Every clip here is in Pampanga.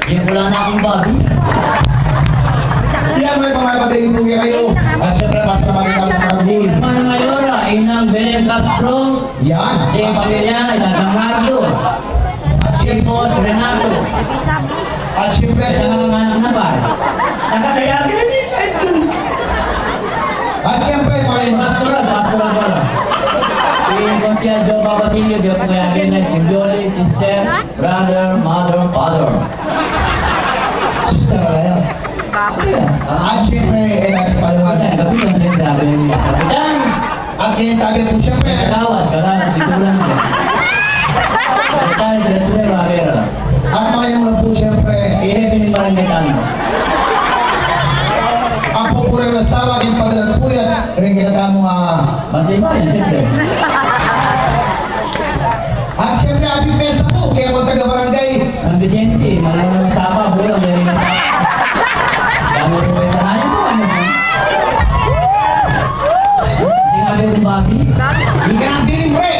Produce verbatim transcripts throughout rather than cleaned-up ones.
Yan, wala na akong babi. Yan, may mga pabeng po kayo. At syempre, mas naman ang tanggol. Hermano Mayora, Inang Belen Castro. Yan. At yung pamilya, Inang Leonardo. At si Boss Renato. At syempre, Kaya nga nga na ba? Nakakaya ka na din, At siyempre, mga Pastor, pastor, pastor. Si Consiel Joe Babasilio, Diyos mo yan, si Jolie, sister, brother, mother, father. Sister, wala yan. At siyempre, eh, nagpapaliwanag. Yan, gabi yung sinasabi niya. Kapitan! At kaya tabi po, siyempre. Tawad, kailangan picturan ko. Tayo, siyempre, Mabera. At mga yung po, siyempre. Ini, piniparangitan. Ang pupurang asawa, aking paglalapuyat, rin kita tamo, ah. Matibay, siyempre. At siyempre, happy fiesta po, kaya mga taga-barangay. Ang Vicente, marunong sapa, bro, ang galing na sapa. Dami po yung tahanan mo, ano po? Sinabi ko, Bobby. Ika ang dilim, pre!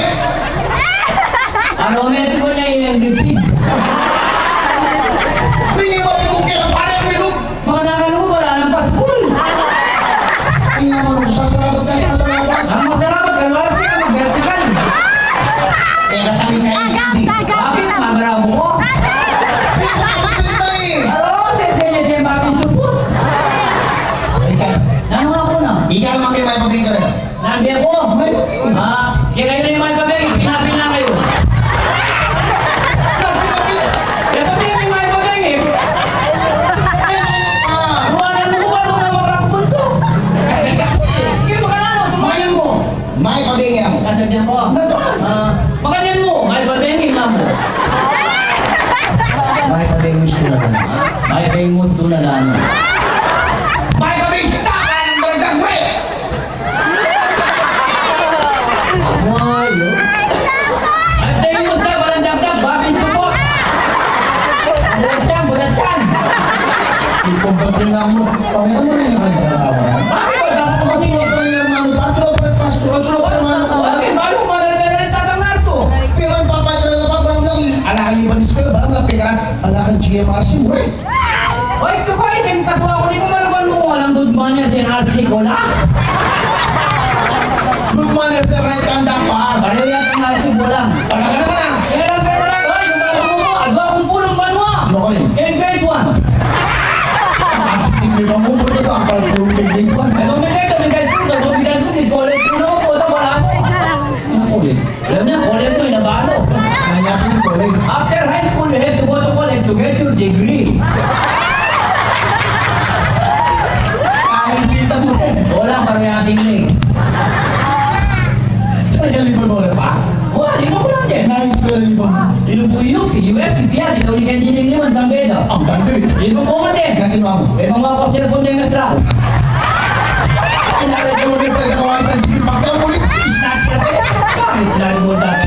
Ano, may ito ko na yung M V P. Hindi mo yung kaya parang may Mga nangalupa, wala nang paspul. Tingnan mo, sasalabat ka, sasalabat. Ang masalabat, kalwasi ka, mag-vertical. Eh, natabi ka yung hindi. Bakit? Magrabo ko. Ito, ito, ito, eh. Aro, sese niya siya, bakit supot? Ika. Nanu ako na? Ika naman kayo, may pabing ka rin. Nanu ako? May pabing. Ah, kaya kayo na yung may pabing, pinapi na kayo. Kaya pabing, may pabing, eh. Buwan na mo, buwan na mo, buwan na mo. Sige, magkano? Mayan mo. May pabing yan. Kasadya ko. Ah, magkano mo? May pabing, ina mo. May pabing gusto na lang. May pabing gusto na lang. May pabing sa takan ng barangay. Why, oh? Ay, tayo mo sa walang dagdag, bakit po? Bulat yan, bulat yan. Ikaw ba tingnan mo? Paano mo rin naman sa tawa? Bakit ba dapat ko maging Ikaw ba yung ano, patro, patro, patro, patro, patro, Bakit ba yung mga nagre-renta ng narko? Pero ang papatro na pa, parang lang, ala, aliban sa, parang napira, ala kang G M R C mo, eh. Oy, ito pa, isin ka po ako ni Kumalban mo, walang good manners in R C ko na. Good manners sa right hand, par. Pareho yan ang R C ko lang. Talaga naman, ah. Kaya lang, pero lang, oy, yung mga mo, agwa kong pulong banwa. Ano ko yun? Kaya grade one. Hindi ba mo, ba't ito, akal ko yung grade one? Ay, kung may grade, may grade two, kung may grade two, may college two na ako, wala po. Ano ko yun? Alam niya, college to, inabalo. Kaya po yung college. After high school, you have to go to college to get your degree. Ay, sita mo. Wala pa rin ating link. Ay, galing mo, wala pa? Wala, di mo ko lang din. Nice, very good. Ilu po yung U S, di yan, di ko ni Kenji Ning naman, saan beda? Ang ganda eh. Di mo po man din. Ganti mo ako. Eh, mga kapag sila po din, Mestra. Ay, nalagay mo rin sa kawasan, sige, pagka muli, snatch ka din. Bakit sinabi mo dati?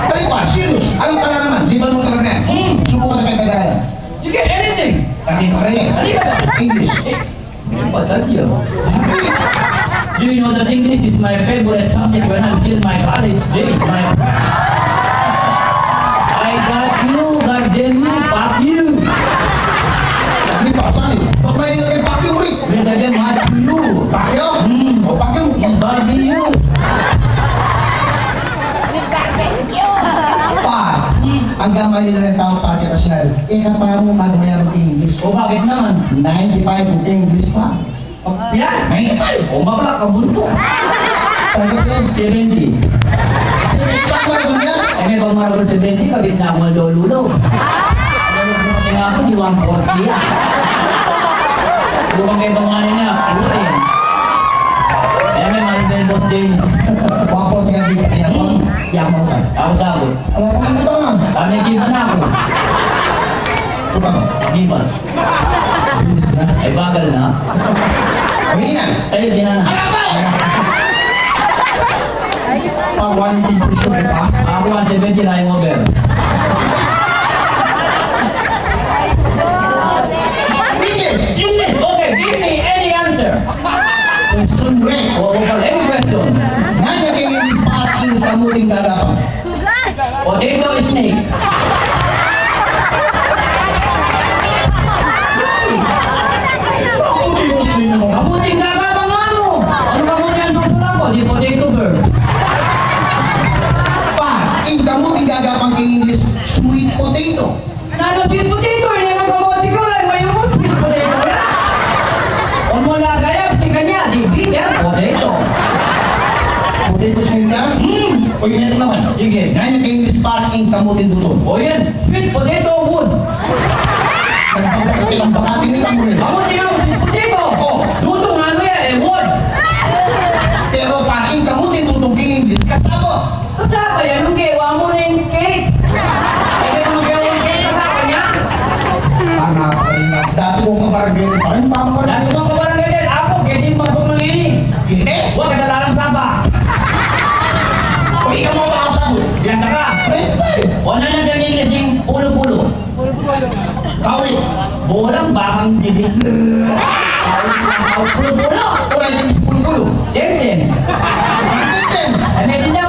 Tayo pa, serious. Ano pala naman? Di ba mo talaga? Hmm. Subukan na kayo pag-aaral. Sige, anything. Dati pa kayo. Halika ba? English. Eh, ano ba dati yun? Do you know that English is my favorite subject when I'm still in my college days? My I got you, got them, you, fuck you. Hindi pa, saan? Ba't may nilagay fuck you, Rick? Nilagay mo, fuck you. Fuck you? Hmm. O, fuck you. Fuck you. Pa, ang gamay nila ng tao, pati ka siya. Eh, kapag mo, magmayang English. O, bakit naman? Ninety-five ang English pa. Yan! Ninety-five! O, mabla ka, bunto. Tanggap yan. Seventy. Seventy pa, meron yan. Eh, may bang marabal seventy, kabit na ako ng lolo. Ano yung mga ako, di one forty yan. Lumang kayo bang wala niya, puti. Eh, may mga boss din. Wapo, tingnan dito, tingnan mo. Yaman ka. Ako sagot. Ala, paano ka? Kami, di ba na ako? Ito ba? Di ba? Bilis na. Ay, bagal na. Ayun na. Ayun, di na. Ala, ba? Pag one fifty, sure ka? Ako ang seventy na yung over. English. English. Okay, give me any answer. Question, Rick. O, o, any question. Nanu king English part ing kamuting gagapang? Potato, snake. Kamuting gagapang, anu? Anu kamuting ang tutulak ko? Di potato, bird. Pa, ing kamuting gagapang king English, sweet potato. Nanu, sweet potato, ini ang kamote ko, ay, mayungut, sweet potato. O, mula gaya, si kanya, di bitter potato. Potato sweet ka? Hmm. O, yun naman. Sige. Nanu king English part ing kamuting dutung? O, yan. Sweet potato wood. Nagpapakating, pakating ni kamuting. Kamuting, sweet potato. O. Dutung, anu yan, e, wood. Pero pa, ing kamuting dutung king English, cassava. Cassava yan, nung gawa mu na ing cake. E, kaya nung gawa ing cake, cassava niya? Tama pa rin. Dati kong kabarangay pa rin, pamparin. Dati kong kabarangay din. Ako, kaya di masuk ng ini. Hindi. Huwag ka na lang saba. O, ikaw mo ba ako sagot? Yan ka ka. Ay, ay. O, na lang yan yung lasing pulo-pulo. Kawit. Bolang bakang dilig. Kawit, pulo-pulo. Wala yung pulo-pulo. Ten ten. Ten ten. Ay, may din yan.